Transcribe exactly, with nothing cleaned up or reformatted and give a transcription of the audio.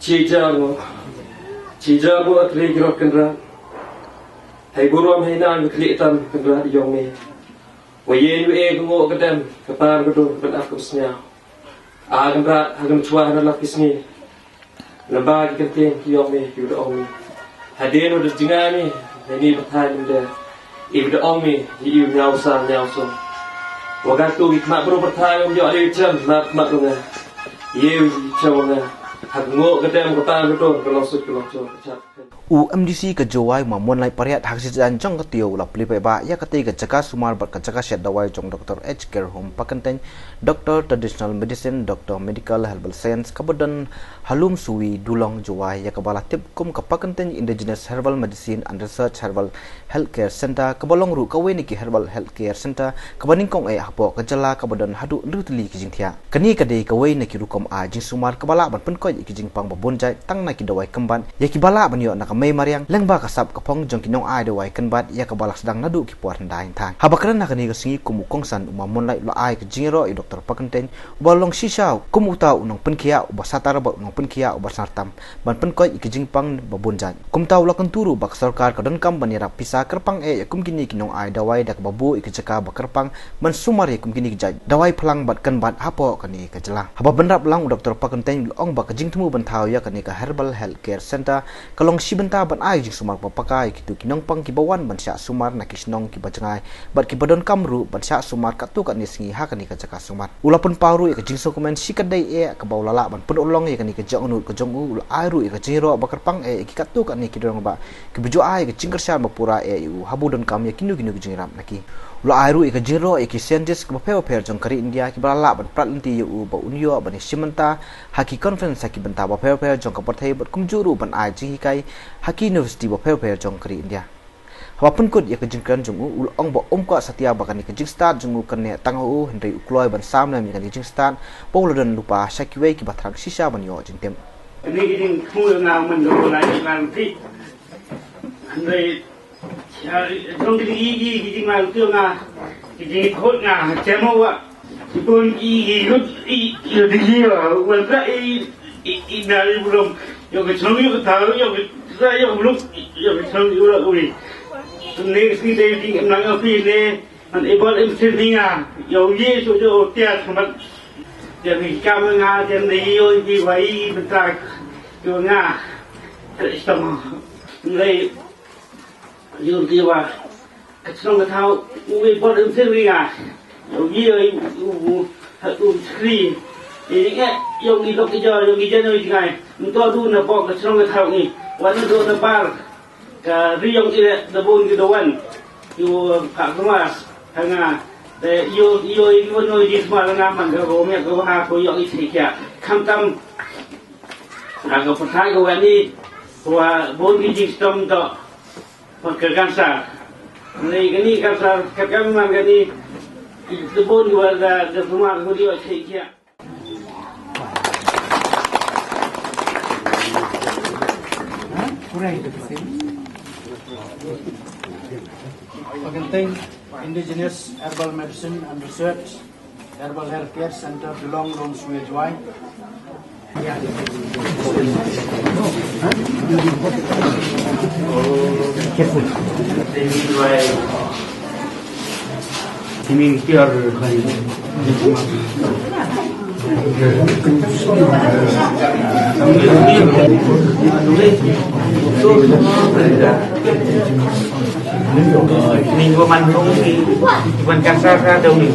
Chi jar ngo, chi jar ngo a tri grot Kynrad. Hai burom hai nang kli tam Kynrad yong me. Wa yen we e ngo ka dem ka par ka dur ban af ka snya. A Kynrad ha ka chwa na lak ki sngi. Lamba ki kyrteng ki yong me ki u da ong me. Hadien u da jingani ne ni bathai mende. I u da ong me i u nyaw sa nyaw so. Wa ka tu ki khmat bro bathai um yo ali chem mat mat nga. Ye u chem nga. Ha ngo ka dem ka par ka dur ka long sut ka long chor ka chat. U M D C ka Jowai u Ma Moonlight Pariat ha ka shisien jong ka taïew u la plie paidbah ïa katei ka jaka sumar bad ka jaka shet dawai jong Doctor H Care Home Pakyntein, Doctor Traditional Medicine, Doctor Medical Herbal Science, kaba don ha Lumsui, Dulong, Jowai, ïa kaba la tip kum ka Pakyntein Indigenous Herbal Medicine and Research Herbal Healthcare Center, kaba long ruh kawei na ki Herbal Healthcare Center kaba nyngkong eh hapoh ka jylla, kaba don haduh hynriew tylli ki jingthiah. Kane ka dei kawei na ki rukom ai jingsumar kaba lah ban pynkoit ïa ki jingpang ba bun jait, tang na ki dawai kynbat ïa kiba lah ban ïoh na ka mei mariang, lyngba ka sap ka phong jong ki nongai dawai kynbat ïa kaba la sdang naduh ki por hyndai hynthai. Haba kren ha kane ka sngi kum u kongsan, u Ma Moonlight u la ai ka jingïaroh ïa u Doctor Pakyntein, uba long shisha kum uta u nongpynkhiah uba satar bad u nongpynkhiah uba snar tam ban pynkoit ïa ki jingpang ba bun jait. Kumta u la kyntu ruh ba ka sorkar ka donkam ban ïarap pisa kyrpang eh ïa kum kine ki nongai dawai da kaba buh ïa ki jaka ba kyrpang ban sumar ïa kum kine ki jait dawai phlang bad kynbat hapoh kane ka jylla. Haba bynrap lang, u Doctor Pakyntein u la ong ba ka jingthmu ban thaw ïa kane ka Herbal Health Care Center ka long shi bynta ban ai jingsumar ba paka ïa kito ki nongpang kiba wan ban shah sumar na ki shnong kiba jngai bad kiba donkam ruh ban shah sumar katto katne sngi ha kane ka jaka sumar. U la pynpaw ruh ïa ka jingsngewkmen shikatdei eh kaba u la lah ban pynurlong ïa kane ka jingangnud ka jong u, u la ai ruh ïa ka jingïaroh ba kyrpang eh ïa ki katto katne ki rangbah kiba ju ai ïa ka jingkyrshan ba pura eh ïa u haba u donkam ïa kino kino ki jingïarap na ki. U la ai ruh ïa ka jingïaroh ïa ki scientist kiba pher bapher jong ka ri India kiba la lah ban prat lynti ïa u ba un ïoh ban ïashim bynta ha ki conference ha ki bynta bapher bapher jong ka pyrthei bad kumjuh ruh ban ai jinghikai ha ki university bapher bapher jong ka ri India. Haba pynkut ïa ka jingkren jong u, u la ong ba um kwah satia ba kane ka jingstad jong u kan neh tang ha u, hynrei u kloi ban sam lem ïa kane ka jingstad ba u la don lypa sha kiwei kiba thrang shisha ban ïoh jingtip. Kane ka jingthmu nga man ka lai ka lang ti. Hynrei jong ki ki ki ki jinglang ti nga ki jingkhot nga chem wa. Ki bun ki ki yut i i di wa wa da i i i da i bulum. Yo ki chong yo ki tau yo ki sa yo ki bulum yo ki chong yo la ui. Ne ki dei di nang yo ki ne an i bol im sir ni nga yo ye so yo tia thamat. Yo ki kam nga jem ne yo ki wa i bentak yo nga. Stom. Ngai Ïoh ki wa ka chnong ka thaw u i bor im sir wi nga. Ïoh ki ïoh u u u skri. Ïoh ki nge ïoh ki lok ki jor ïoh ki jen ïoh ki ngai. Nto du na bok ka chnong ka thaw ngi. Wan na do na bar ka ri ïoh ki le da bun ki da wan. Ïoh ka kuma ka nga. Ïoh ïoh ki wan ïoh ki sma nga man ka ko mia ko ha ko ïoh ki thik ya. Kham tam. Ka ka pyrthai ka wan ni ka wa bun ki jingstom to. Ka kansar. Ni kani kansar ka kan man kani. Tebun dua da da semua aku dia cek dia. Kurang itu sih. Penting Indigenous Herbal Medicine and Research. Herbal Health Care Center, Dulong, Lumsui, Jowai. Minggu mandung di Iban Kasar sa dong ni.